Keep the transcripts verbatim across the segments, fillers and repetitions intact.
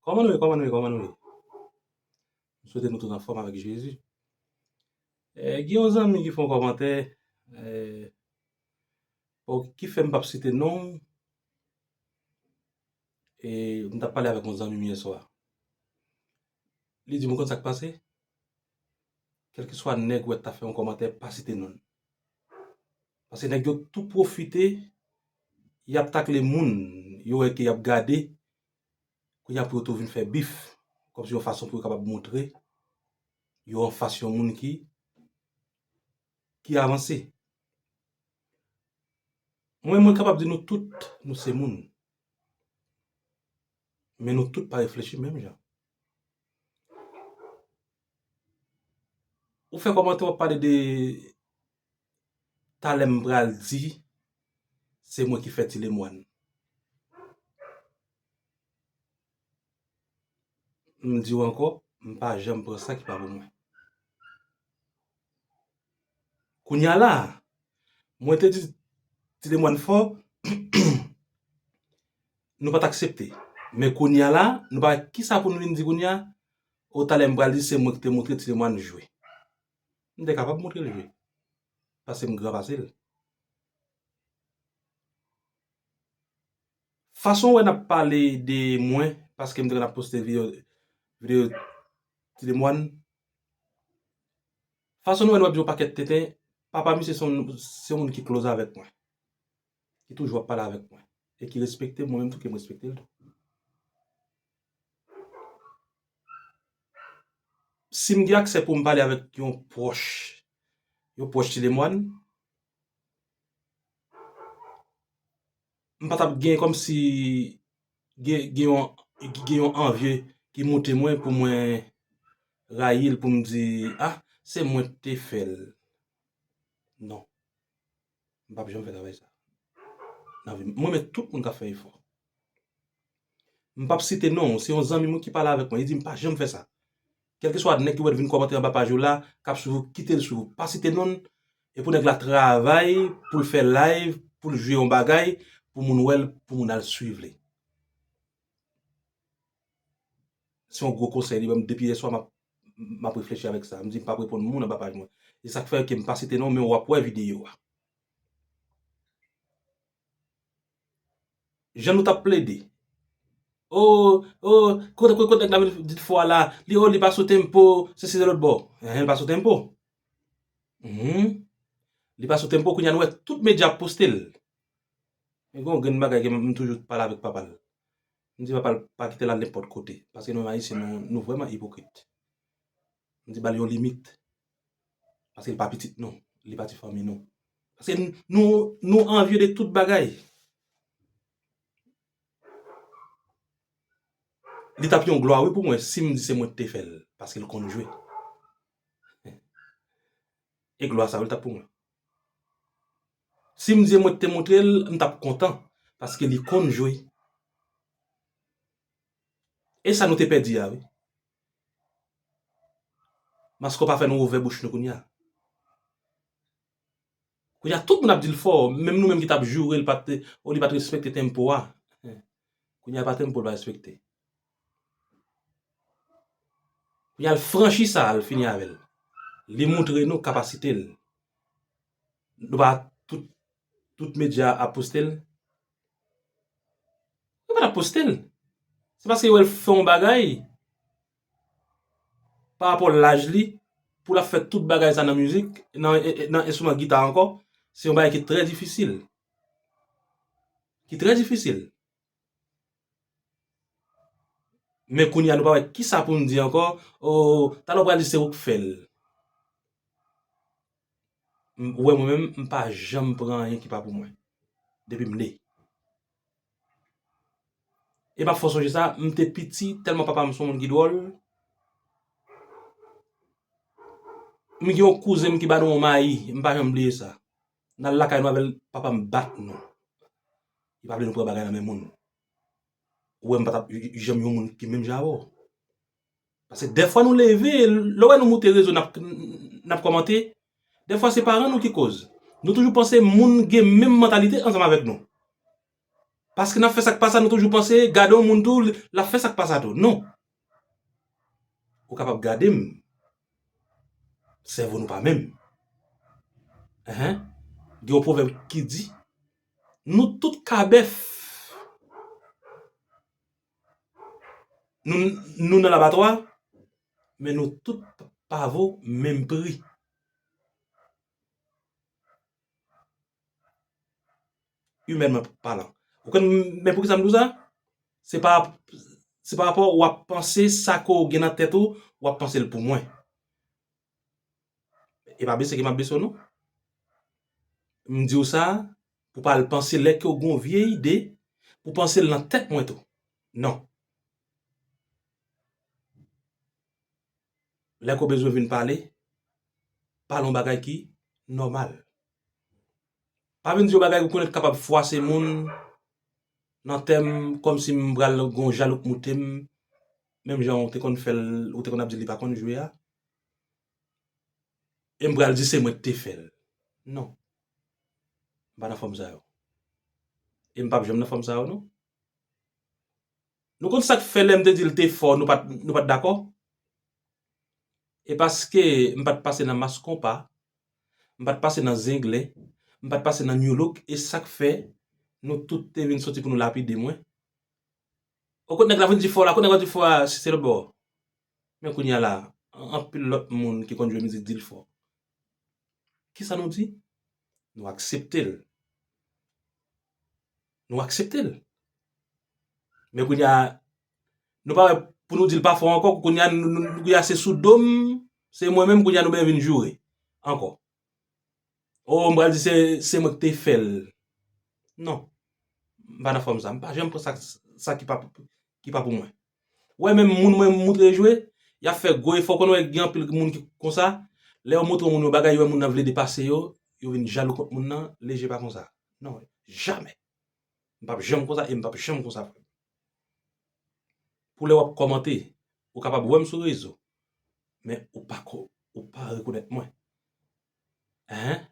Kòman nou ye? Kòman nou ye? Kòman nou ye? M swete nou tout anfòm avèk Jezi. Eh, gen yon zanmi ki fè yon kòmantè, eh, bon, ki fè m p ap site non l. E m t ap pale avèk yon zanmi m yè swa. Li di m, ou konn sa k pase? Kèlkeswa nèg ou wè t ap fè yon kòmantè, pa site non l. Paske nèg yo tou pwofite, y ap takle moun, yo wè ke y ap gade, kounye a pou yo tou vin fè bif, kòmsi yon fason pou yo kapab montre yo anfas yon moun ki, ki avanse. Mwen, mwen kapab di nou tout, nou se moun. Men nou tout pa reflechi menm jan. Ou fè kòmantè, w ap pale de talè m pral di se mwen ki fè Ti Lemwàn. M di w ankò, m pa janm pran sa ki pa pou mwen. Kounye a la, mwen te di Ti Lemwàn fò, nou pa t aksepte. Men kounye a la, nou pa wè kisa pou nou vin di kounye a, o talè m pral di se mwen ki te montre Ti Lemwàn jwe. M te kapab montre l jwe. Paske m gran pase l. Fason w wè n ap pale de mwen, paske m te konn ap poste videyo, videyo Ti Lemwàn. Fason w wè n ap di yon pakèt tenten, papa misye se yon, se yon moun ki close avèk mwen. Ki toujou ap pale avèk mwen. E ki respekte m, mwen menm tou ke m respekte l tou. Si m gen aksè pou m pale avèk yon pwòch, yon pwòch Ti Lemwàn, m pa t ap gen kòmsi gen, gen yon, gen yon anvi ki moute mwen pou mwen rayi l, pou m di, ah, se mwen k te fè l. Non. M p ap janm fè travay sa nan vi m. Mwen renmen tout moun k ap fè efò. M p ap site non, se yon zanmi mwen ki pale avèk mwen, li di m pa janm fè sa. Kèlkeswa nèg ki wè l vin kòmante anba paj ou la, k ap swiv ou, kite l swiv ou. Pa site non l, e pou nèg la travay, pou l fè live, pou l jwe yon bagay, pou moun wè l, pou moun al swiv li. Se yon gwo konsèy li ban m depi yè swa, m ap, m ap reflechi avèk sa. M di m p ap reponn moun anba paj mwen. E sa k fè ke m pa site non, men w ap wè videyo a. Jan nou t ap plede. O, o, kote, kote, kote nèg la vin di fò a la? Li, o, li pa sou tempo, se si se lòt bò. Enhen, li pa sou tempo. Mhm. Li pa sou tempo, kounye a nou wè tout medya ap poste l. Men gen yon grenn bagay ke m, m toujou pale avèk papa l. M di papa l pa kite l al nenpòt kote. Paske nou menm Ayisyen, nou, nou vrèman ipokrit. M di ba l yon limit. Paske l pa pitit nou. Li pa ti fanmi nou. Paske n, nou, nou anvye de tout bagay. Li t ap yon glwa, wi, pou mwen, si m di se mwen ki te fè l. Paske l konn jwe. E glwa sa yo, li t ap pou mwen. Si m di se mwen ki te montre l, m t ap kontan. Paske li konn jwe. E sa nou te pèdi a, wi. Maskò pa fè nou ouvè bouch nou kounye a. Kounye a, tout moun ap di l fò, menm nou menm ki t ap joure l, pa t, o, li pa t respekte tempo a. Kounye a, e pa tempo l pa respekte. Kounye a, l franchi sa, l fini avè l. Li montre nou kapasite l. Nou pa tout, tout medya ap poste l. Yo pa t ap poste l. Se paske yo wè l fè yon bagay pa rapò laj li, pou l ap fè tout bagay sa nan mizik, nan, nan enstriman gita ankò, se yon bagay ki trè difisil. Ki trè difisil. Men kounye a nou pa wè kisa pou n di ankò, o, talè w pral di se ou k fè l. M, ou wè mwen menm, m pa janm pran anyen ki pa pou mwen. Depi m ne. E m ap fè w sonje sa, m te piti, tèlman papa m se yon moun ki dwòl. M gen yon kouzen m ki ba nou yon mayi, m pa janm bliye sa. N al lakay nou avè l, papa m bat nou. Li pa vle nou pran bagay nan men moun. Ou wè m pa t ap janm yon moun ki menm jan avè w. Paske dèfwa nou leve, lè w wè nou moute rezo, n ap, n ap kòmante, dèfwa se paran nou ki koz. Nou toujou panse moun gen menm mantalite ansanm avèk nou. Paske n ap fè sa k pa sa, nou toujou panse, gade yon moun tou, l ap fè sa k pa sa tou. Non. Ou kapab gade m. Sèvo nou pa menm. Enhen. Gen yon pwovèb ki di, nou tout ka bèf. Nou, nou nan labatwa, men nou tout pa vo menm pri. Imènman palan. Ou konn, men poukisa m di w sa? Se pa, se pa rapò w ap panse sa ke w gen nan tèt ou, w ap panse l pou mwen. E pa bese ke m ap bese w non. M di w sa pou pa al panse lè ke w gen yon vye ide, pou panse l nan tèt mwen tou. Non. Lè ke w bezwen vin pale, pale yon bagay ki nòmal. Pa vin di yon bagay ou konnen k kapab fwase moun nan tèm kòmsi m pral gen yon jalou k moute m, menm jan ou te konn fè l, ou te konn ap di li pa konn jwe a. E m pral di se mwen k te fè l. Non. M pa nan fòm sa yo. E m p ap janm nan fòm sa yo non. Nou konn sa k fè lè m te di l te fò, nou pa t, nou pa t dakò? E paske m pa t pase nan Mass Konpa, m pa t pase nan Zenglen, m pa t pase nan New Look, e sa k fè nou tout te vin soti pou nou lapide mwen. O kot nèg la vin di fò la, kot nèg la di fò a, se lòt bò. Men kounye a la, anpil lòt moun ki konn jwe mizik di l fò. Kisa nou di? Nou aksepte l. Nou aksepte l. Men kounye a, nou pa wè pou nou di l pa fò ankò, kounye a, nou, nou, kounye a se sou do m, se mwen menm, kounye a nou bezwen vin joure ankò. O, m pral di se, se mwen ki te fè l. Non. M pa nan fòm sa. M pa janm pran sa, sa ki pa, ki pa pou mwen. Ou wè menm moun mwen moutre jwe, y ap fè gwo efò, konn wè gen anpil moun ki konsa, lè yo moutre yon moun yon bagay, yo wè moun nan vle depase yo, yo vin jalou kont moun nan, leje pa konsa. Non, jamè. M p ap janm konsa e m p ap janm konsa frè m. Pou lè w ap kòmante, ou kapab wè m sou rezo, men ou pa ko, ou pa rekonèt mwen. Enhen.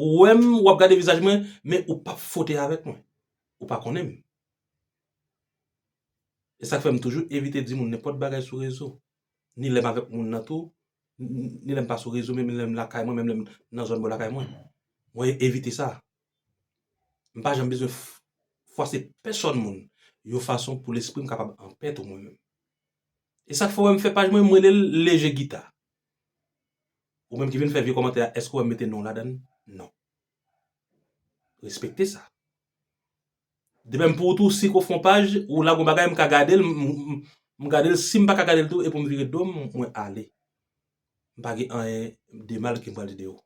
Ou wè m, w ap gade vizaj mwen, men ou p ap fwote avèk mwen. Ou pa konnen m. E sa k fè m toujou evite di moun nenpòt bagay sou rezo. Ni lè m avèk moun nan tou, ni lè m pa sou rezo, menm lè m lakay mwen, menm lè m nan zòn bò lakay mwen. Mwen evite sa. M pa janm bezwen fwase pèsòn moun yon fason pou lespri m kapab anpè tou mwen menm. E sa k fè w wè m fè paj mwen, m rele l Leje Gita. Ou menm ki vin fè vye kòmantè a, èske w wè m mete non w ladan l? Non. Respekte sa. Demen pou ou tou, si ke w fè yon paj, ou lage yon bagay, m ka gade l, m, m, m gade l, si m pa ka gade l tou, e pou m vire do m, mwen ale. M pa gen anyen de mal ke m pral di de ou.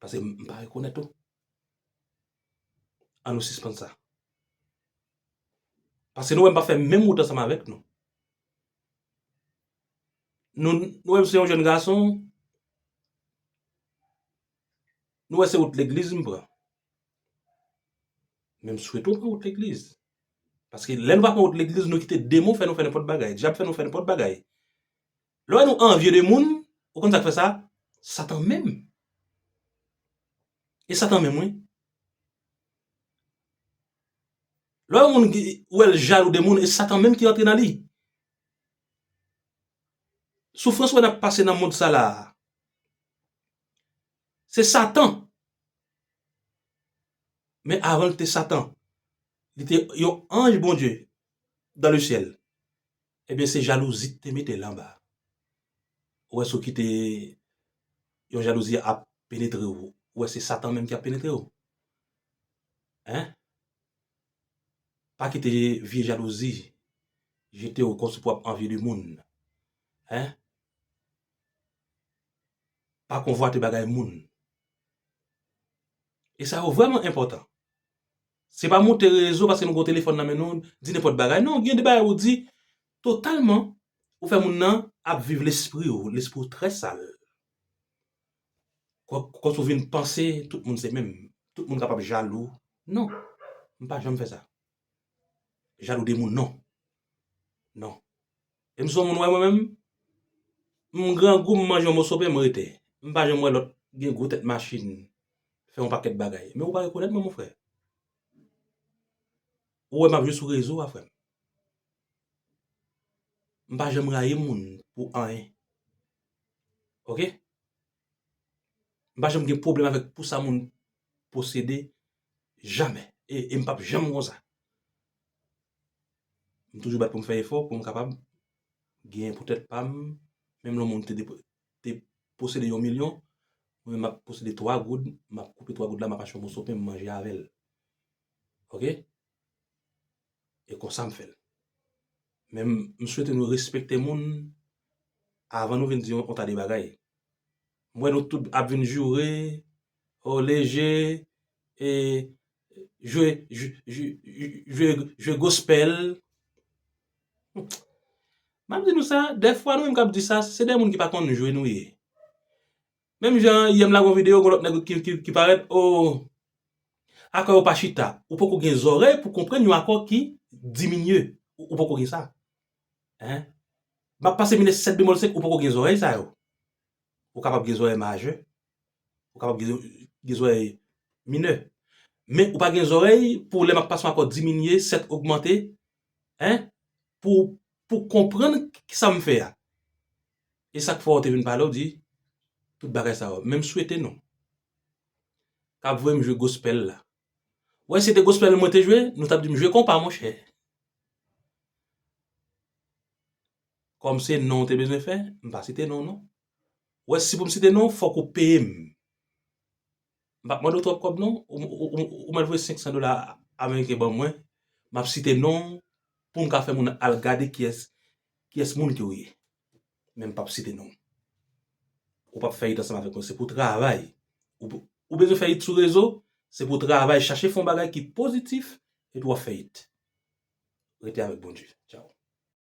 Paske m pa rekonèt ou. An nou sispann sa. Paske nou wè m pa fè menm wout ansanm avèk nou. Nou, nou wè m se yon jèn gason, nou wè se wout legliz m pran. Men m swete w pran wout legliz. Paske lè nou pa pran wout legliz, nou kite demon fè nou fè nenpòt bagay. Dyab fè nou fè nenpòt bagay. Lè w wè nou anvye de moun, ou konn sa k fè sa? Satan menm. E Satan menm, wi. Lè w wè moun ki, ou wè l jalou de moun, e Satan menm ki rantre nan li. Soufrans wè n ap pase nan mond sa la a, se Satan. Men avan l te Satan, li te yon anj Bondye dans le ciel. Ebyen, se jalouzi k te mete l anba. Ou wè si w kite yon jalouzi ap penetre w, ou wè se Satan menm ki ap penetre w. Hein? Pa kite vye jalouzi jete w kòmsi pou w ap anvye de moun. Hein? Pa konvwate bagay moun. E sa yo vrèman enpòtan. Se pa monte rezo paske nou gen yon telefòn nan men nou, di nenpòt bagay. Non, gen de bagay ou di totalman, ou fè moun nan ap viv lespri w, lespri w trè sal. Kò-, kòmsi w vin panse tout moun se menm. Tout moun kapab jalou. Non, m pa janm fè sa. Jalou de moun, non. Non. E m se yon moun, w wè mwen menm, m grangou, m manje yon moso pen, m rete. M pa janm wè lòt gen gwo tèt machin, fè yon pakèt bagay. Men ou pa rekonèt mwen, mon frè. Ou wè m ap jwe sou rezo a, frè m. M pa janm rayi moun pou anyen. Oke? M pa janm gen pwoblèm avèk pou sa moun posede. Jamè. E, e m p ap janm konsa. M toujou bat pou m fè efò, pou m kapab genyen pou tèt pa m. Menm lè yon moun te, te posede yon milyon, mwen menm m ap posede twa goud, m ap koupe twa goud la, m ap achte yon moso pen, m manje avè l. Oke? E konsa m fè l. Men m, m swete nou respekte moun avan nou vin di yon, yon ta de bagay. M wè nou tout ap vin joure, o leje, e jwe, jwe, jwe, jwe, jwe gospel. M ap di nou sa, dèfwa nou menm k ap di sa, se de moun ki pa konn jwe nou ye. Menm jan yè m lage yon videyo, gon lòt nèg ki, ki, ki parèt, o, akò yo pa chita. Ou poko gen zòrèy pou konprann yon akò ki diminye. Ou, ou poko gen sa. Hein? M ap pase minè sèt bemòl senk, ou poko gen zòrèy sa yo. Ou kapab gen zòrèy majè, ou kapab gen, gen zòrèy minè. Men ou pa gen zòrèy pou lè m ap pase yon akò diminye, sèt ogmante, hein? Pou, pou konprann ki sa m fè a. E sa k fè w te vin pale, w di tout bagay sa yo. Men m swete nou k ap voye m jwe gospel la. Wè, si te gospel mwen te jwe, nou t ap di m jwe konpa, monchè. Kòm se non w te bezwen fè, m pa site non w non. Wè, si pou m site non w, fòk ou peye m. M p ap mande w twòp kòb non. Ou, ou, ou, ou mèt voye senk san dola ameriken ban mwen. M ap site non w pou m ka fè moun al gade kiyès, kiyès moun ke w ye. Men m p ap site non w. Ou p ap fè it ansanm avèk mwen. Se pou travay. Ou, ou bezwen fè it sou rezo, se pou travay. Chache fè yon bagay ki pozitif, epi w ap fè it. Rete avèk Bondye. Tchaw.